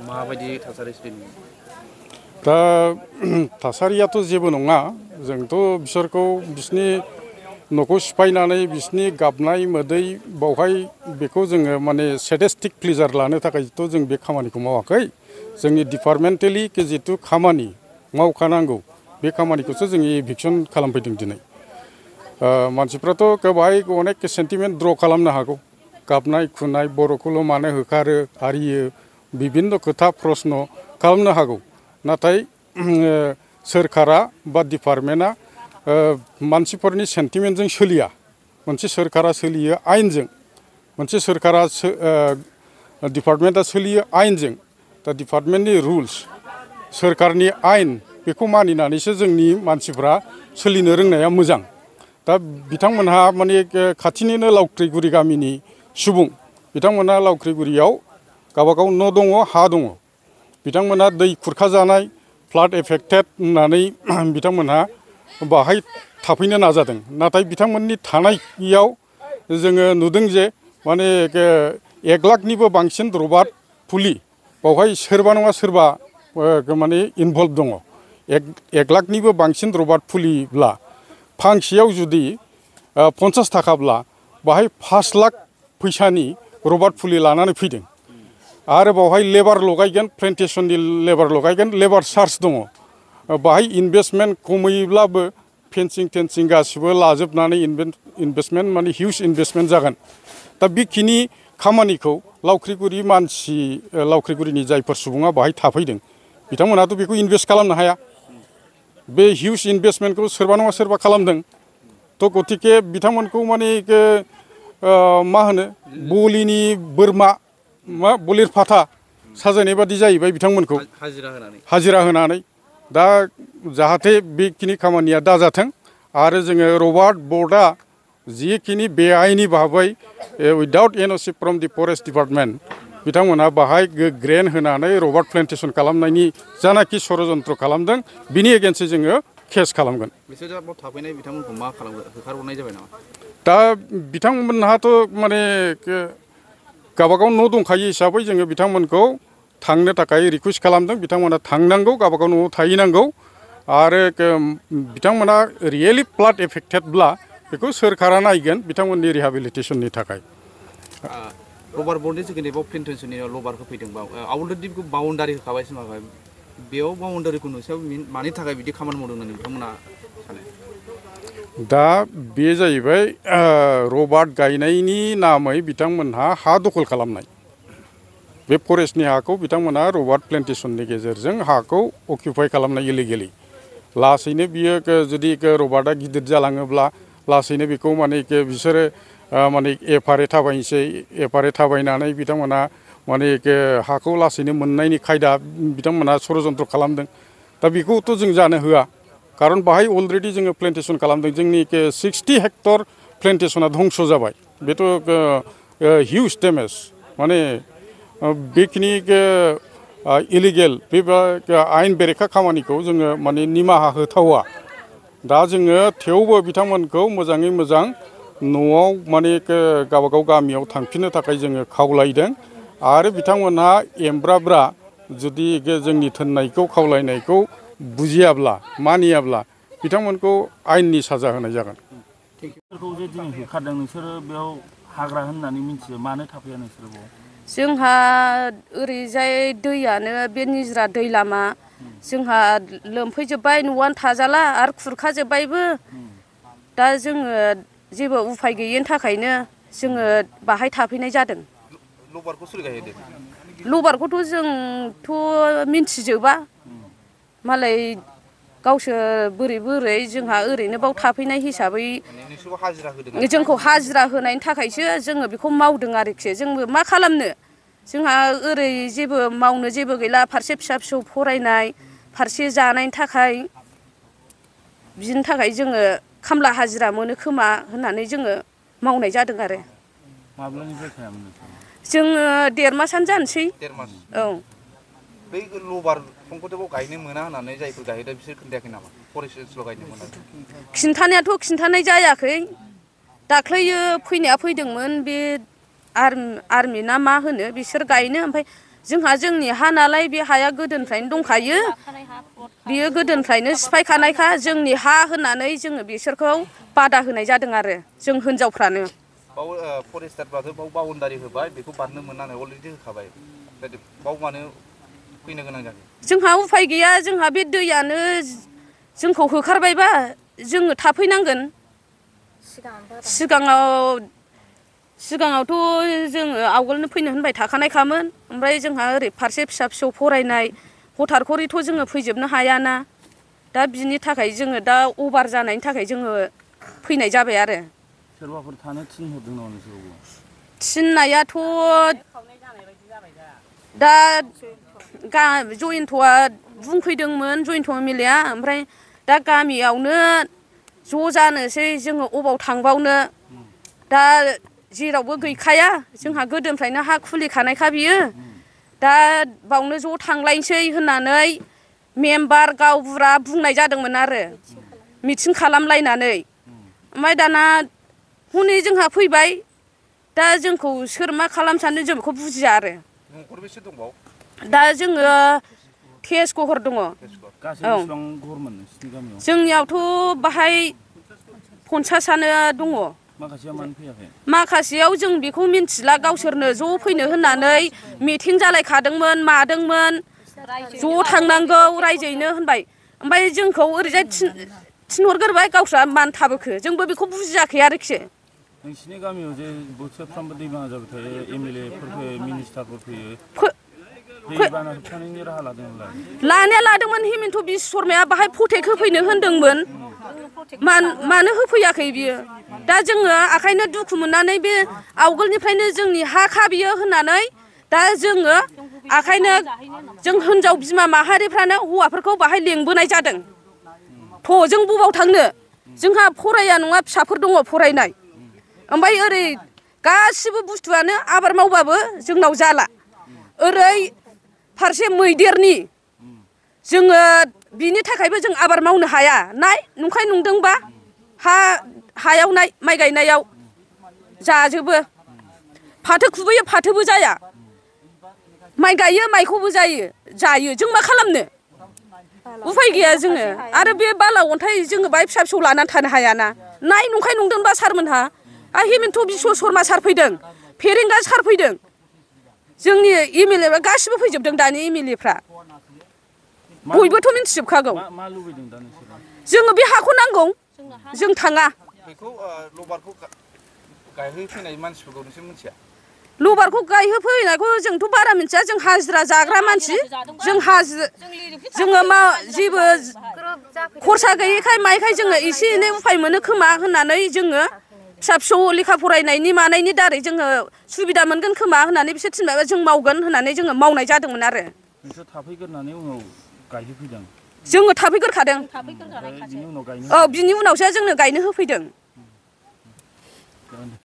माबायदि थासारि सोलिदों दा थासारियाथ' जेबो नङा जोंथ' बिसोरखौ बिसिनि न'खौ सिफायनानै बिसिनि गाबनाय मोदै बावहाय बेखौ जोङो माने सेडिस्टिक प्लेजार लानो थाखायथ' जों बे खामानिखौ मावाखै जोंनि डिपार्टमेन्टेलि जितु खामानि मावखानांगौ बे खामानिखौसो जोङो इभिक्सन खालामफैदों दिनै मानसिफ्राथ' गोबाय अनेक सेन्टिमेन्ट द्र खालामनो हागौ गाबनाय खुनाय बर'खौल' मानो होखारो आरियो बिभिन्न खोथा प्रश्न खालामनो हागौ नाथाय सोरखारा बा डिपार्टमेन्टआ मानसिफोरनि सेन्टिमेन्टजों सोलिया मोनसे सोरखारा सोलियो आयेनजों मोनसे सोरखारा डिपार्टमेन्टआ सोलियो आयेनजों दा डिपार्टमेन्टनि रुल्स सोरखारनि आयेन बेखौ मानिनानैसो जोंनि मानसिफ्रा सोलिनो रोंनाया मोजां दा बिथांमोनहा माने खाथिनिनो लावख्रिगुरि गामिनि सुबुं बिथांमोनहा लावख्रिगुरियाव गावबागाव न' दङ हा दङ बिथांमोनहा दै खुरखा जानाय फ्लाड एफेक्टेड होननानै बिथांमोनहा बाहाय थाफैनो नाजादों नाथाय बिथांमोननि थानायाव जोङो नुदों जे माने 1 लाखनिबो बांसिन रबार फुलि बावहाय सोरबा नङा सोरबा माने इनभल्भ दङ 1 लाखनिबो बांसिन रबार फुलिब्ला फांसेयाव जुदि 50 थाखाब्ला बाहाय 5 लाख फैसानि रबार फुलि लानानै फैदों आरो बावहाय लेबार लगायगोन प्लेन्टेसननि लेबार लगायगोन लेबार चार्ज दङ बाहाय इनभेस्टमेन्ट खमैब्लाबो फेन्सिं टेन्सिं गासिबो लाजोबनानै इनभेस्टमेन्ट माने हिउज इनभेस्टमेन्ट जागोन दा बेखिनि खामानिखौ लावख्रिगुरि मानसि लावख्रिगुरिनि जायफोर सुबुङा बाहाय थाफैदों बिथांमोनहाथ' बेखौ इनभेस्ट खालामनो हाया बे हिउज इनभेस्टमेन्टखौ सोरबा नङा सोरबा खालामदों थ' गतिके बिथांमोनखौ माने मा होनो बलिनि बोरमा मा बलिर फाथा साजायनाय बादि जाहैबाय बिथांमोनखौ हाजिरा होनानै दा जाहाथे बेखिनि खामानिया दाजाथों आरो जोङो रबार्ट बर्डआ जिखिनि बेआइनि भाबै without NOC from the forest department बिथांमोनहा बाहाय ग्रेन होनानै रबार्ट प्लेन्टेसन खालामनायनि जानाखि षड़यन्त्र खालामदों बिनि एगेन्स्टै जोङो केस खालामगोन बिसोर थाफैनाय बिथांमोनखौ मा खालामगोन होखारहरनाय जाबाय नामा दा बिथांमोनहाथ' माने गावबागाव न' दंखायो हिसाबै जोङो बिथांमोनखौ थांनो थाखाय रिकुवेस्ट खालामदों बिथांमोना थांनांगौ गावबागाव न'आव थाहैनांगौ आरो बिथांमोना रियेलि फ्लाड एफेक्टेडब्ला बेखौ सोरखारा नायगोन बिथांमोननि रिहेबिलिटेसननि थाखाय रबार बर्डनि जिखिनि बाव प्लेन्टेसननि लबार होफैदों अलरेडि बाउन्डारि होखाबाय सिमाबाय बेयाव बाउन्डारिखौ नोंसोर मानि थाखाय बिदि खामानि मावदों होननानै बिथांमोना सानो दा बे जाहैबाय रबार्ट गायनायनि नामै बिथांमोनहा हा दखल खालामनाय बे फरेस्टनि हाखौ बिथांमोनहा रबार्ट प्लेन्टेसननि गेजेरजों हाखौ अकिउपाइ खालामनाय इलिगेलि लासैनो बियो जुदि रबार्टआ गिदिर जालाङोब्ला लासैनो बेखौ माने बिसोरो माने एफारे थाबायनानै बिथांमोनहा माने हाखौ लासैनो मोननायनि खायदा बिथांमोनहा षड़यन्त्र खालामदों दा बेखौथ' जों जानो होआ खारन बाहाय अलरेडि जोङो प्लेन्टेसन खालामदों जोंनि 60 हेक्टर प्लेन्टेसना धंस जाबाय बेथ' हिउज डेमेज माने बेखिनि इलिगेल बे आयेन बेरेखा खामानिखौ जोङो माने निमाहा होथावा दा जोङो थेवबो बिथांमोनखौ मोजाङै मोजां न'आव माने गावबागाव गामियाव थांफिननो थाखाय जोङो खावलायदों आरो बिथांमोनहा एमब्राब्रा जुदि जोंनि थिननायखौ खावलायनायखौ बुजियाब्ला मानियाब्ला बिथांमोनखौ आयेननि साजा होनाय जागोन बेफोरखौ जे दिनै होखारदों नोंसोरो बेयाव हाग्रा होननानै मिथियो मानो थाफैया नोंसोरो बेयाव जोंहा ओरैजाय दैयानो बे निजरा दै लामा जोंहा लोमफैजोब्बाय न'आनो थाजाला आरो खुरखाजोब्बायबो दा जोङो जेबो उफाय गैयिनि थाखायनो जोङो बाहाय थाफैनाय जादों लबारखौ सोर गायहोदों लबारखौथ' जोंथ' मिन्थिजोबा मालाय गावसोर बोरै बोरै जोंहा ओरैनो बाव थाफैनाय हिसाबै नोंसोरखौ हाजिरा होदों जोंखौ हाजिरा होनायनि थाखायसो जोङो बेखौ मावदों आरोखि जोंबो मा खालामनो जोंहा ओरै जेबो मावनो जेबो गैला फारसे फिसा फिसौ फरायनाय फारसे जानायनि थाखाय बिनि थाखाय जोङो खामला हाजिरा मोनो खोमा होननानै जोङो मावनाय जादों आरो माब्लानिफ्राय थायामोन नोंथाङा जोङो 1.5 मासानो जानोसै 1.5 मास औ बै लबार दंफांखौथ' गायनो मोना होननानै जायफोर गायदों बिसोर खोन्थायाखै नामा फरेस्ट ओनसोलाव गायनो मोना खिन्थानायाथ' खिन्थानाय जायाखै दाख्लैयो फैनाया फैदोंमोन बे आर्मि ना मा होनो बिसोर गायनो ओमफ्राय जोंहा जोंनि हा नालाय बे हाया गोदोनिफ्रायनो दंखायो बियो गोदोनिफ्रायनो सिफायखानायखा जोंनि हा होननानै जोङो बिसोरखौ बादा होनाय जादों आरो जों हिनजावफ्रानो बाव फरेस्टारफ्राथ' बाव बाउन्डारि होबाय बेखौ बारनो मोना होननानै अलरेडि होखाबाय बाव मानो फैनो गोनां जादों जोंहा उफाय गैया जोंहा बे दैयानो जोंखौ होखारबायबा जोङो थाफैनांगोन सिगाङावथ' जोङो आवगोलनो फैनो होनबाय थाखानायखामोन ओमफ्राय जोंहा ओरै फारसे फिसा फिसौ फरायनाय हथारखरिथ' जोङो फैजोबनो हायाना दा बिनि थाखाय जोङो दा अभार जानायनि थाखाय जोङो फैनाय जाबाय आरो सोरबाफोर थानो थिनहरदों नामा नोंसोरखौ थिननायाथ' दा जयन्तआ बुंफैदोंमोन जयन्त एमएलएआ ओमफ्राय दा गामियावनो ज' जानोसै जोङो अबाव थांबावनो दा जेरावबो गैखाया जोंहा गोदोनिफ्रायनो हा खुलिखानायखा बियो दा बावनो ज' थांलायनोसै होननानै मेम्बार गावबुरा बुंनाय जादोंमोन आरो मिटिं खालामलायनानै ओमफ्राय दाना हनै जोंहा फैबाय दा जोंखौ सोर मा खालामनो सानदों जों बेखौ बुजिया आरो न'खरबेसे दंबाव दा जोङो तेजगहर दङ गासै बेसेबां घरमोन नोंसिनि गामियाव जोंनियावथ' बाहाय 50आनो दङ माखासेया मानो फैयाखै माखासेयाव जों बेखौ मिन्थिला गावसोरनो ज' फैनो होननानै मिटिं जालायखादोंमोन मादोंमोन ज' थांनांगौ रायजोयैनो होनबाय ओमफ्राय जोंखौ ओरैजाय थिनहरग्रोबाय गावस्रा मानो थाबोखो जोंबो बेखौ बुजियाखै आरोखि नोंसिनि गामियाव जे बोसोरफ्रामबो दैबाना जाबाय थायो एमएलएफोर फैयो मिनिस्टारफोर फैयो दैबाना होबथानायनि राहा लानाया लादोंमोन हिमन्त बिश्व शर्माया बाहाय प्रटेक्ट होफैनो होनदोंमोन मानो होफैयाखै बियो दा जोङो आखायनो दुखु मोननानै बे आवगोलनिफ्रायनो जोंनि हा बियो होननानै दा जोङो आखायनो जों हिनजाव बिमा माहारिफ्रानो हौवाफोरखौ बाहाय लेंबोनाय जादों जों बबाव थांनो जोंहा फराया नङा फिसाफोर दङ फरायनाय ओमफ्राय ओरै गासिबो बुस्थुआनो आबाद मावबाबो जोंनाव जाला ओरै फारसे मैदेरनि जोङो बिनि थाखायबो जों आबाद मावनो हाया नंखाय नंदोंबा हायाव माइ गायनायाव जाजोबो फाथो खुबैयो फाथोबो जाया माइ गायो माइखौबो जायो जों मा खालामनो उफाय गैया जोङो आरो बे बाला अन्थाइ जोङो बाहाय फिसा फिसौ लानानै थानो हायाना नंखाय नंदोंबा सारमोनहा हिमन्त बिश्व शर्मा सार फैदों फेरेंगा सार फैदों जोंनि एमएलए गासिबो फैजोबदों दानि एमएलएफ्रा बयबोथ' मिन्थिजोबखागौ जोङो बे हाखौ नांगौ जों थाङा बेखौ लबारखौ गायहोफैनाय मानसिफोरखौ नोंसोर मिथिया लबारखौ गायहोफैनायखौ जोंथ' बारा मिथिया जों हाजिरा जाग्रा मानसि जोङो मा जेबो खरसा गैयैखाय मायखाय जोङो एसे एनै उफाय मोनो खोमा होननानै जोङो फिसा फिसौ लेखा फरायनायनि मानायनि दारै जोङो सुबिदा मोनगोन खोमा होननानै बिसोर थिनबाय जों मावगोन होननानै जोङो मावनाय जादोंमोन आरो नोंसोर थाफैग्रोनानै उनाव गायहोफैदों जोङो थाफैग्रोखादों बिनि उनाव बिनि उनावसो जोंनो गायनो होफैदों